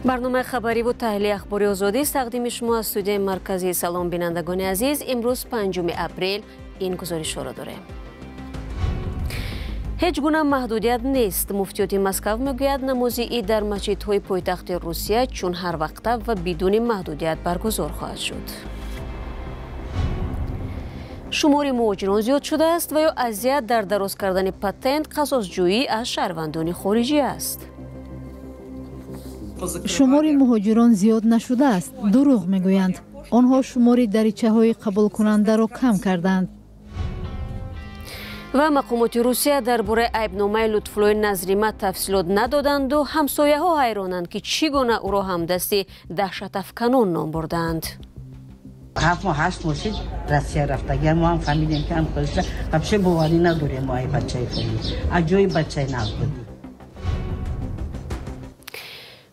Барномаи хабариву таҳлили Ахбори Озодӣ тақдими шумо аз студияи марказӣ. Салом, бинандагони азиз. Имрӯз 5 апрел ин гузоришҳоро дорем. Ҳеҷ гуна маҳдудият нест. Муфтиёти Москав мегӯяд, намози ид дар масҷидҳои пойтахти Русия чун ҳар вақта ва бидуни маҳдудият баргузор хоҳад шуд. Шумори муҳоҷирон зиёд шудааст ва ё азият дар дароз кардани патент қасосҷӯӣ аз шаҳрвандони хориҷӣ аст. Шумори муҳоҷирон зиёд нашудааст, дурӯғ мегӯянд. Онҳо шумори даричаҳои қабулкунандаро кам карданд. Ва мақомоти Русия дар бораи айбномаи Лутфуллои Назрима тафсилот нададанду ҳамсояҳо ҳайронанд, ки чӣ гуна ӯро ҳамдасти даҳшатафканон ном бурдаанд. 7 моҳ, 8 моҳ шид Россия рафтагия. Мо ҳам фаҳмидем, ки ҳам вообще боварӣ надорем. Мо ай бачаи фони аҷои бачаи нав будем.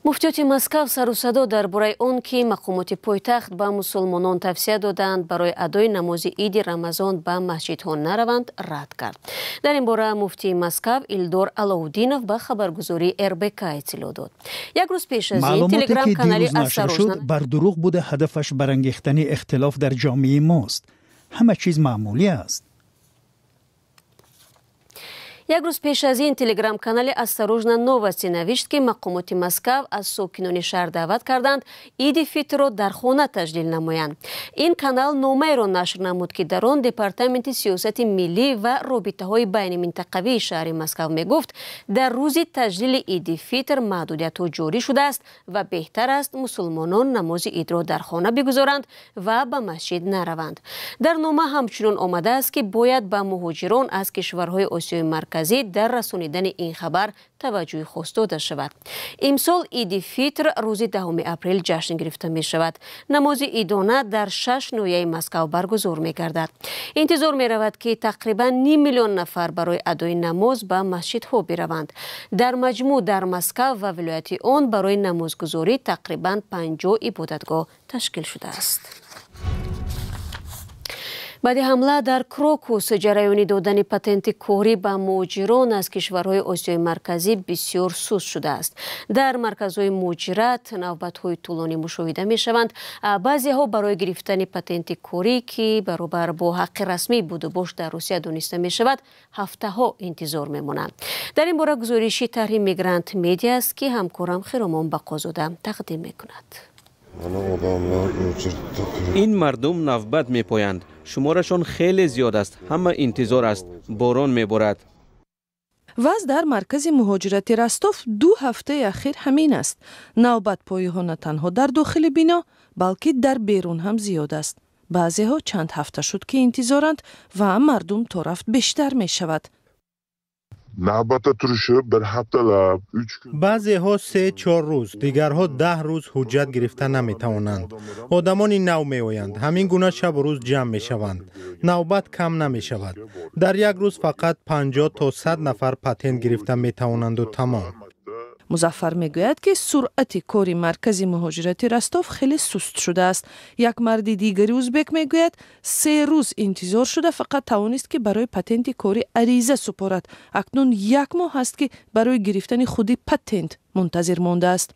Муфтиёти Москав сару садо дар бораи он, ки мақомоти пойтахт ба мусулмонон тавсия доданд барои адои намози иди Рамазон ба масҷидҳо нараванд, рад кард. Дар ин бора муфтии Москав Илдор Алоуддинов ба хабаргузории РБК иттилоъ дод. Як рӯз пеш аз ин телеграм-канали нашр шуд, бар дурӯғ буда, ҳадафаш барангехтани ихтилоф дар ҷомеаи мост. Ҳама чиз маъмулӣ аст. Як рӯз пеш аз ин телеграм-канали «Осторожно, новости» навишт, ки мақомоти Москав аз сокинони шаҳр даъват карданд иди фитрро дар хона таҷлил намоянд. Ин канал номаеро нашр намуд, ки дар он департаменти сиёсати миллӣ ва робитаҳои байниминтақавии шаҳри Москав мегуфт, дар рӯзи таҷлили иди фитр маҳдудиятҳо ҷорӣ шудааст ва беҳтар аст мусулмонон намози идро дар хона бигузоранд ва ба масҷид нараванд. Дар нома ҳамчунин омадааст, ки бояд ба муҳоҷирон аз кишварҳои Осиёи Марказӣ дар расонидани ин хабар таваҷҷӯҳи хос дода шавад. Имсол иди фитр рӯзи 10 апрел ҷашн гирифта мешавад. Намози идона дар шаш ноҳияи Москав баргузор мегардад. Интизор меравад, ки тақрибан ним миллион нафар барои адои намоз ба масҷидҳо бираванд. Дар маҷмӯъ дар Москав ва вилояти он барои намозгузорӣ тақрибан 50 ибодатгоҳ ташкил шудааст. Баъди ҳамла дар Крокус ҷараёни додани патенти корӣ ба муҳоҷирон аз кишварҳои Осиёи Марказӣ бисёр суст шудааст. Дар марказҳои муҳоҷират навбатҳои тӯлонӣ мушоҳида мешаванд. Баъзеҳо барои гирифтани патенти корӣ, ки баробар бо ҳаққи расмии будубош дар Русия дониста мешавад, ҳафтаҳо интизор мемонанд. Дар ин бора гузориши тарҳи Мигрант Медиа аст, ки ҳамкорам Хиромон Бақозода тақдим мекунад. Ин мардум навбат мепоянд. Шуморашон хеле зиёд аст. Ҳама интизор аст. Борон меборад. Вазъ дар маркази муҳоҷирати Ростов 2 ҳафтаи ахир ҳамин аст. Навбатпоиҳо на танҳо дар дохили бино, балки дар берун ҳам зиёд аст. Баъзеҳо чанд ҳафта шуд, ки интизоранд, ва мардум то рафт бештар мешавад. Navbatda turishi bir haftalab, 3 kun. Баъзеҳо 3-4 рӯз, дигарҳо 10 рӯз ҳуҷҷат гирифта наметавонанд. Одамони нав меоянд, ҳамин гуна шабу рӯз ҷамъ мешаванд. Навбат кам намешавад. Дар як рӯз фақат 50 то 100 нафар патент гирифта метавонанду тамом. Музаффар мегӯяд, ки суръати кори маркази муҳоҷирати Ростов хеле суст шудааст. Як марди дигари узбек мегӯяд, 3 рӯз интизор шуда, фақат тавонист, ки барои патенти корӣ ариза супорад. Акнун як моҳ аст, ки барои гирифтани худи патент мунтазир мондааст.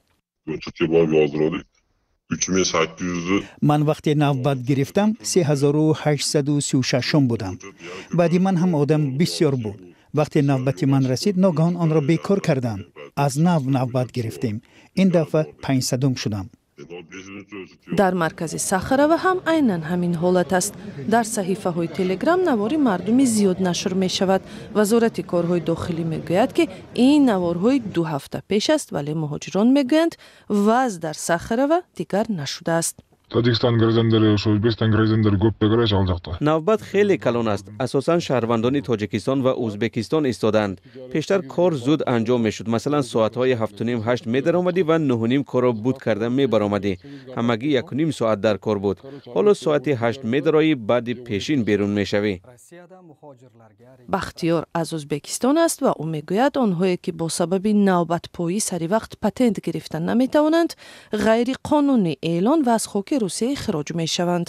Ман вақте навбат гирифтам, 3836-ум будам. Баъди ман ҳам одам бисёр буд. Вақте навбати ман расид, ногаҳон онро бекор карданд. Аз нав навбат гирифтем. Ин дафъа 500-ум шудам. Дар маркази Сахарова ҳам айнан ҳамин ҳолат аст. Дар саҳифаҳои Телеграм навори мардуми зиёд нашр мешавад. Вазорати корҳои дохилӣ мегӯяд, ки ин наворҳои 2 ҳафта пеш аст, вале муҳоҷирон мегӯянд, вазъ дар Сахарова дигар нашудааст. Тажикстан граждандары, ошо Өзбекстан граждандары көп да, короче, ал жакта. Навбат хеле калон аст. Асосан шаҳрвандони Тоҷикистон ва Ӯзбекистон истодаанд. Пештар кор зуд анҷом мешуд. Масалан, соатҳои 7:30, 8 медаромадӣ ва 9:30 корро буд карда мебаромадӣ. Ҳамагӣ 1,5 соат дар кор буд. Ҳоло соати 8 медароӣ, баъди пешин берун мешавӣ. Бахтиёр аз Ӯзбекистон аст ва ӯ мегӯяд, онҳое ки бо сабаби навбатпоӣ сари вақт патент гирифта наметавонанд, ғайриқонунӣ эълон ва аз хоки Русия ихроҷ мешаванд.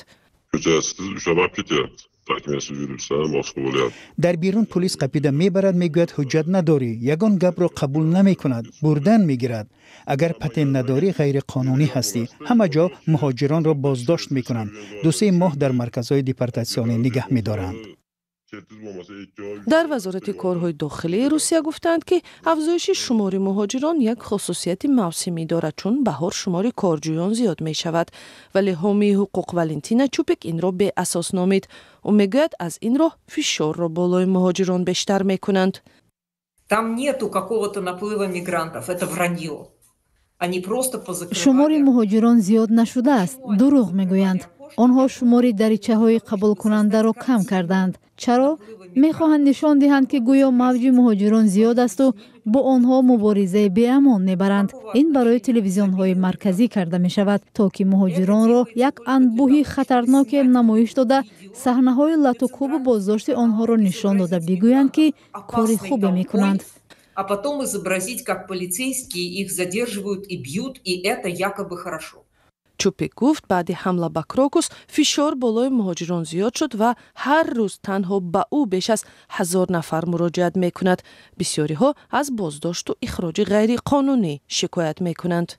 Көчөсүз ushlab ketyapti. Докуменtsiz yuribsan, boshqa bo'lyapti. Дар берун полис қапида мебарад, мегӯяд, ҳуҷҷат надорӣ, ягон гапро қабул намекунад, бурдан мегирад. Агар патент надорӣ, ғайриқонунӣ ҳастӣ. Ҳама ҷо муҳоҷиронро боздошт мекунанд, 2-се моҳ дар марказҳои депортатсионӣ нигаҳ медоранд. Chettiz bo'lmasa 2 oy. Дар Вазорати корҳои дохилии Русия гуфтанд, ки афзоиши шумори муҳоҷирон як хусусияти мавсимӣ дорад, чун баҳор шумори корҷӯён зиёд мешавад. Вале ҳомии ҳуқуқ Валентина Чупик инро беасос номид. Ӯ мегӯяд, аз ин роҳ фишорро болои муҳоҷирон бештар мекунанд. Там нету какого-то наплыва мигрантов, это вранье. Они просто позакрывали. Шумори муҳоҷирон зиёд нашудааст, дурӯғ мегӯянд. Онҳо шумори даричаҳои қабулкунандаро кам карданд. Чаро? Мехоҳанд нишон диҳанд, ки гӯё мавҷи муҳоҷирон зиёд асту бо онҳо муборизаи беамон мебаранд. Ин барои телевизионҳои марказӣ карда мешавад, то ки муҳоҷиронро як анбӯҳи хатарноке намоиш дода, саҳнаҳои латукӯбу боздошти онҳоро нишон дода, бигӯянд, ки кори хубе мекунанд. А потом изобразить, как полицейские их задерживают и бьют, и это якобы хорошо. Чупик гуфт, баъди ҳамла ба Крокус фишор болои муҳоҷирон зиёд шуд ва ҳар рӯз танҳо ба ӯ беш аз 1000 нафар муроҷиат мекунад. Бисёриҳо аз боздошту ихроҷи ғайриқонунӣ шикоят мекунанд.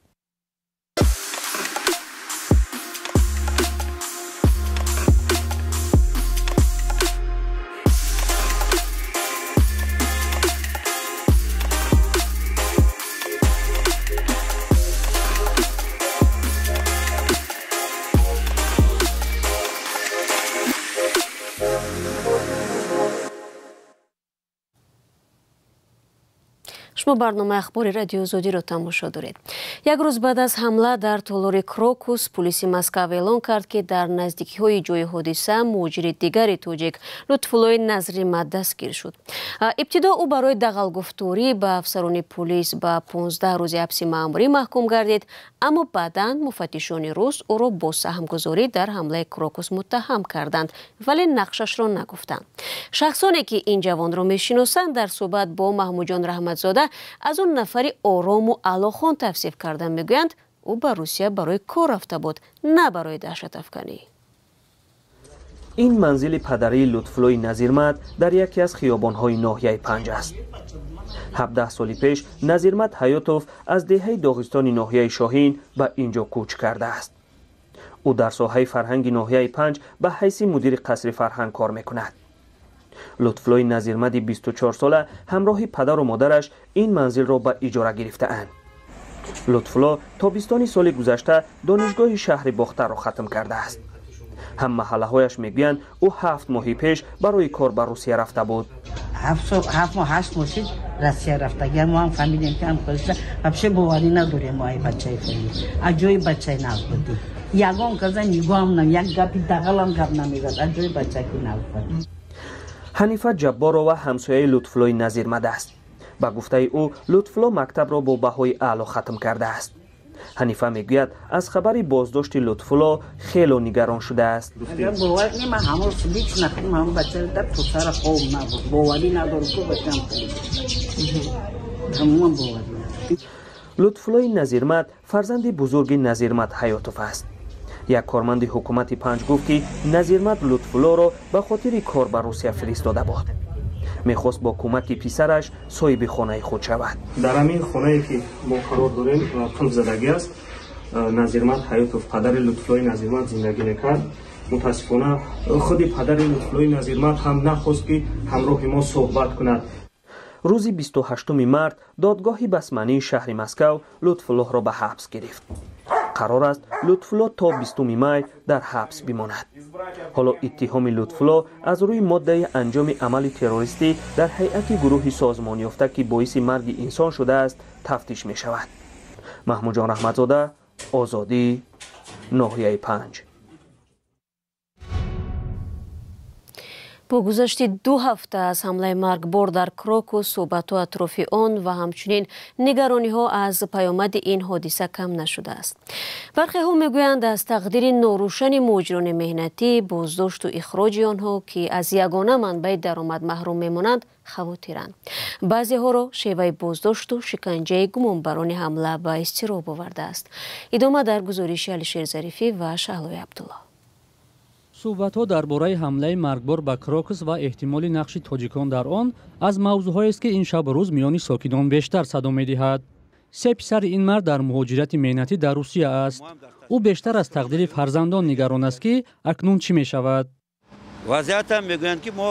Шумо барномаи ахбори Радиои Озодиро тамошо доред. Як рӯз баъд аз ҳамла дар толори Крокус, пулиси Москав эълон кард, ки дар наздикиҳои ҷои ҳодиса муҳоҷири дигари тоҷик Лутфуллои Назримад дастгир шуд. Ибтидо ӯ барои дағалгуфторӣ ба афсарони пулис ба 15 рӯзи ҳабси маъмурӣ маҳкум гардид, аммо баъдан муфаттишони рус ӯро бо саҳмгузорӣ дар ҳамлаи Крокус муттаҳам карданд, вале нақшашро нагуфтанд. Шахсоне ки ин ҷавонро мешиносанд, дар суҳбат бо Маҳмудҷон Раҳматзода аз он нафари орому аълохон тавсиф кардан, мегӯянд, ӯ ба Русия барои кор рафта буд, на барои даҳшатафканӣ. Ин манзили падарии Лутфуллои Назирмад дар яке аз хиёбонҳои ноҳияи Панҷ аст. 17 соли пеш Назирмад Ҳаётов аз деҳаи Доғистони ноҳияи Шоҳин ба ин ҷо кӯч кардааст. Ӯ дар соҳаи фарҳанги ноҳияи Панҷ ба ҳайси мудири қасри фарҳанг кор мекунад. Лутфуллои Назирмади 24 сола ҳамроҳи падару модараш ин манзилро ба иҷора гирифтаанд. Лутфулло тобистони соли гузашта донишгоҳи шаҳри Бохтарро хатм кардааст. Ҳам маҳаллаҳояш мегӯянд, ӯ 7 моҳи пеш барои кор ба Русия рафта буд. 7 моҳ, 8 моҳ шид Россия рафтагӣ. Мо ҳам фаҳмидем, ки ҳам хелиша вообще боварӣ надорем. Мо ай бачаи хели аҷои бачаи нав будӣ. Ягон каза нигоҳам нам, як гапи дағалам гап намезад. Аҷои бачаки нав буд. Ҳанифа Ҷабборова ҳамсояи Лутфуллои Назирмад аст. Ба гуфтаи ӯ, Лутфулло мактабро бо баҳои аъло хатм кардааст. Ҳанифа мегӯяд, аз хабари боздошти Лутфулло хело нигарон шудааст. Агар бовар кунем, ман ҳамон лично худам ҳамон бачаро дар пусара хоб набуд. Боварӣ надорам, ку бачаам хеле. Тамоман боварӣ надорам. Лутфуллои Назирмад фарзанди бузурги Назирмад Ҳаётов аст. Як корманди ҳукумати Панҷ гуфт, ки Назирмад Лутфуллоро ба хотири кор ба Русия фиристода буд. Мехост бо кӯмаки писараш соҳиби хонаи худ шавад. Дар ҳамин хонае ки мо қарор дорем, қулф задагӣ аст. Назирмад Ҳаётов, падари Лутфуллои Назирмад, зиндагӣ мекард. Мутаассифона, худи падари Лутфуллои Назирмад ҳам нахост, ки ҳамроҳи мо суҳбат кунад. Рӯзи 28 март додгоҳи басмании шаҳри Москав Лутфуллоҳро ба ҳабс гирифт. Қарор аст, Лутфулло то 20 май дар ҳабс бимонад. Ҳоло иттиҳоми Лутфулло аз рӯи моддаи анҷоми амали террористӣ дар ҳайати гурӯҳи созмонёфта, ки боиси марги инсон шудааст, тафтиш мешавад. Маҳмудҷон Раҳматзода, Озодӣ, ноҳияи Панҷ. Бо гузашти 2 ҳафта аз ҳамлаи маргбор дар Крокус, суҳбатҳо атрофи он ва ҳамчунин нигарониҳо аз паёмади ин ҳодиса кам нашудааст. Бархеҳо мегӯянд, аз тақдири норӯшани муҳоҷирони меҳнатӣ, боздошту ихроҷи онҳо, ки аз ягона манбаи даромад маҳрум мемонанд, хавотиранд. Баъзеҳоро шеваи боздошту шиканҷаи гумонбарони ҳамла ба изтироб овардааст. Идома дар гузориши Алишер Зарифӣ ва Шаҳлои Абдулло. Суҳбатҳо дар бораи ҳамлаи маргбор ба Крокус ва эҳтимоли нақши тоҷикон дар он аз мавзӯъҳоест, ки ин шабу рӯз миёни сокинон бештар садо медиҳад. Се писари ин мард дар муҳоҷирати меҳнатӣ дар Русия аст. Ӯ бештар аз тақдири фарзандон нигарон аст, ки акнун чӣ мешавад. Вазъиятам мегӯянд, ки мо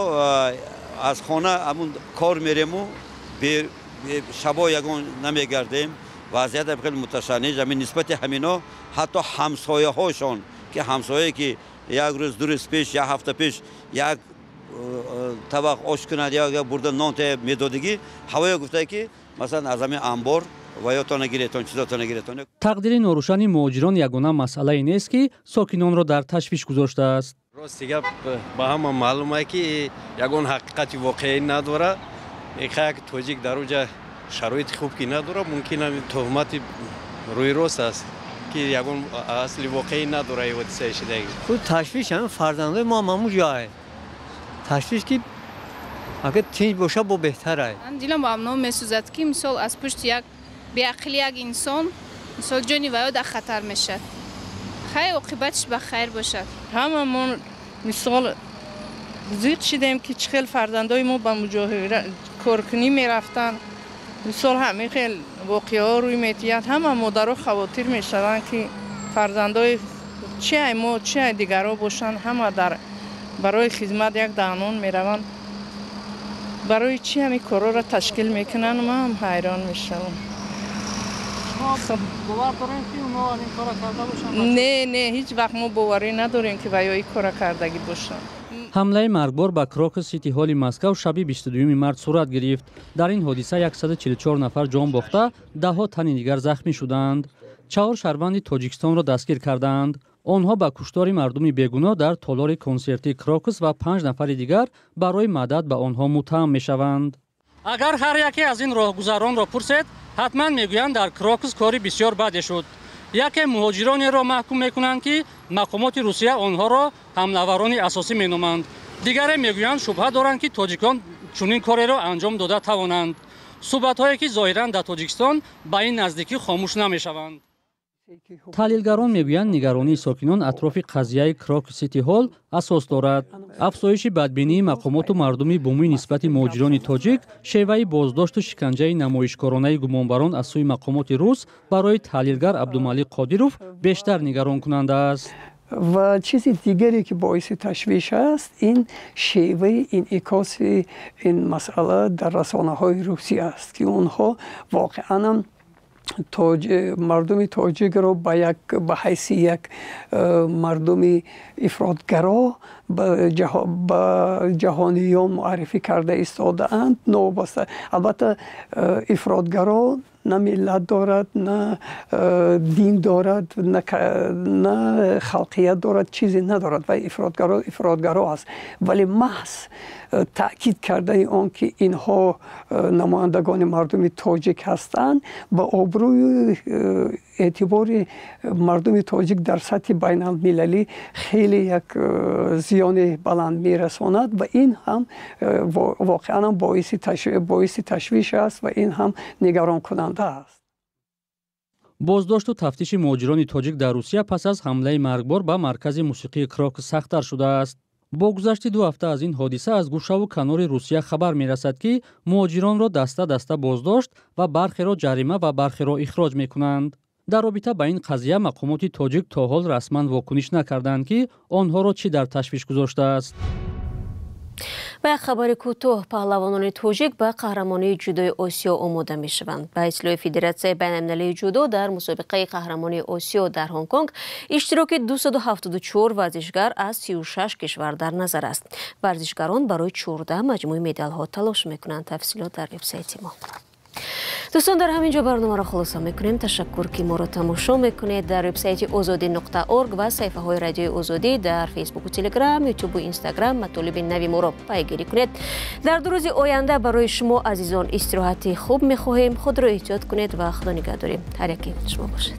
аз хона ҳамун кор мерему, шабо ягон намегардем. Вазъиятам хеле муташанниҷ. Ҳамин нисбати ҳамино ҳатто ҳамсояҳошон, ки ҳамсояе ки як рӯз, 2 рӯз пеш, як ҳафта пеш як табақ ош кунад, як бурда нон медодигӣ, ҳавоя гуфта, ки масалан аз ҳамин анбор ва ё тона гиретон, чизотона гиретон. Тақдири норӯшани муҳоҷирон ягона масъалае нест, ки сокинонро дар ташвиш гузоштааст. Рости гап, ба ҳама маълум е, ки ягон ҳақиқати воқеӣ надорад. Як тоҷик дар уҷа шароити хуб ки надорад, мумкин ҳамин туҳмати рӯи рост аст, ки ягон асли воқеӣ надорад ҳодисаи шидагӣ. Худ ташвиш ҳам фарзандои мо ҳам ҳамун ҷое. Ташвиш, ки агар тинҷ боша, бо беҳтар ай. Дилам ба амно месӯзад, ки мисол аз пушти як беақли як инсон мисол ҷони ваё дар хатар мешавад. Хайр, оқибатиш ба хайр бошад. Ҳамамон мисол зиқ шидем, ки чӣ хел фарзандои мо ба муҷоҳира коркунӣ мерафтанд. Мисол ҳамин хел воқеаҳо рӯй метиҳад, ҳама модаро хавотир мешаванд, ки фарзандои чи ай мо, чи ай дигарҳо бошанд, ҳама дар барои хизмат як даҳнон мераванд. Барои чӣ ҳамин корҳоро ташкил мекунанд, ман ҳам ҳайрон мешавам. Бовар дорем, ки онҳо ҳамин корро карда бошанд? Не, не, ҳеҷ вақт мо боварӣ надорем, ки ваё ин корро кардагӣ бошанд. Ҳамлаи маргбор ба Крокус Сити Ҳоли Москав шаби 22 март сурат гирифт. Дар ин ҳодиса 144 нафар ҷон бохта, даҳҳо тани дигар захмӣ шуданд. Чаҳор шаҳрванди Тоҷикистонро дастгир кардаанд. Онҳо ба куштори мардуми бегуноҳ дар толори консертии Крокус ва панҷ нафари дигар барои мадад ба онҳо муттаҳам мешаванд. Агар ҳар яке аз ин роҳгузаронро пурсед, ҳатман мегӯянд, дар Крокус кори бисёр баде шуд. Яке муҳоҷиронеро маҳкум мекунанд, ки мақомоти Русия онҳоро ҳамлаварони асосӣ меноманд. Дигаре мегӯянд, шубҳа доранд, ки тоҷикон чунин кореро анҷом дода тавонанд. Суҳбатҳое, ки зоҳиран дар Тоҷикистон ба ин наздикӣ хомӯш намешаванд. Таҳлилгарон мегӯянд, нигаронии сокинон атрофи қазияи Крокус Сити Ҳол асос дорад. Афзоиши бадбинии мақомоту мардуми бумӣ нисбати муҳоҷирони тоҷик, шеваи боздошту шиканҷаи намоишкоронаи гумонбарон аз сӯи мақомоти рус барои таҳлилгар Абдумалик Қодиров бештар нигаронкунанда аст. Ва чизи дигаре, ки боиси ташвиш аст, ин шеваи инъикоси ин масъала дар расонаҳои русӣ аст, ки онҳо воқеанам мардуми тоҷикро ба ҳайси як мардуми ифротгаро ба ҷаҳониён муаррифӣ карда истодаанд. Новобаста, албатта, ифротгаро на миллат дорад, на дин дорад, на халқият дорад, чизе надорад ва ифротгаро ифротгаро аст. Вале маҳз таъкид кардани он, ки инҳо намояндагони мардуми тоҷик ҳастанд, ба обрӯи эътибори мардуми тоҷик дар сатҳи байналмилалӣ хеле як зиёни баланд мерасонад ва ин ҳам воқеан боиси ташвиш аст ва ин ҳам нигаронкунанда аст. Боздошту тафтиши муҳоҷирони тоҷик дар Русия пас аз ҳамлаи маргбор ба маркази мусиқии Крокус сахттар шудааст. Бо гузашти 2 ҳафта аз ин ҳодиса аз гӯшаву канори Русия хабар мерасад, ки муҳоҷиронро даста даста боздошт ва бархеро ҷарима ва бархеро ихроҷ мекунанд. Дар робита ба ин қазия мақомоти тоҷик то ҳол расман вокуниш накарданд, ки онҳоро чӣ дар ташвиш гузоштааст. Ба як хабари кӯтоҳ: паҳлавонони тоҷик ба қаҳрамонии ҷудои Осиё омода мешаванд. Ба иттилои Федератсияи байналмилалии ҷудо, дар мусобиқаи қаҳрамонии Осиё дар Ҳонконг иштироки 274 варзишгар аз 36 кишвар дар назар аст. Варзишгарон барои 14 маҷмӯи медалҳо талош мекунанд. Тафсилот дар вебсайти мо. Дӯстон, дар ҳамин ҷо барномаро хулоса мекунем. Ташаккур, ки моро тамошо мекунед. Дар вебсайти озодӣ.орг ва саҳифаҳои Радиои Озодӣ дар Фейсбуку, Телеграм, Ютубу Инстаграм матолиби нави моро пайгирӣ кунед. Дар 2 рӯзи оянда барои шумо азизон истироҳати хуб мехоҳем. Худро эҳтиёт кунед ва Худо нигаҳдори ҳар яке шумо бошад.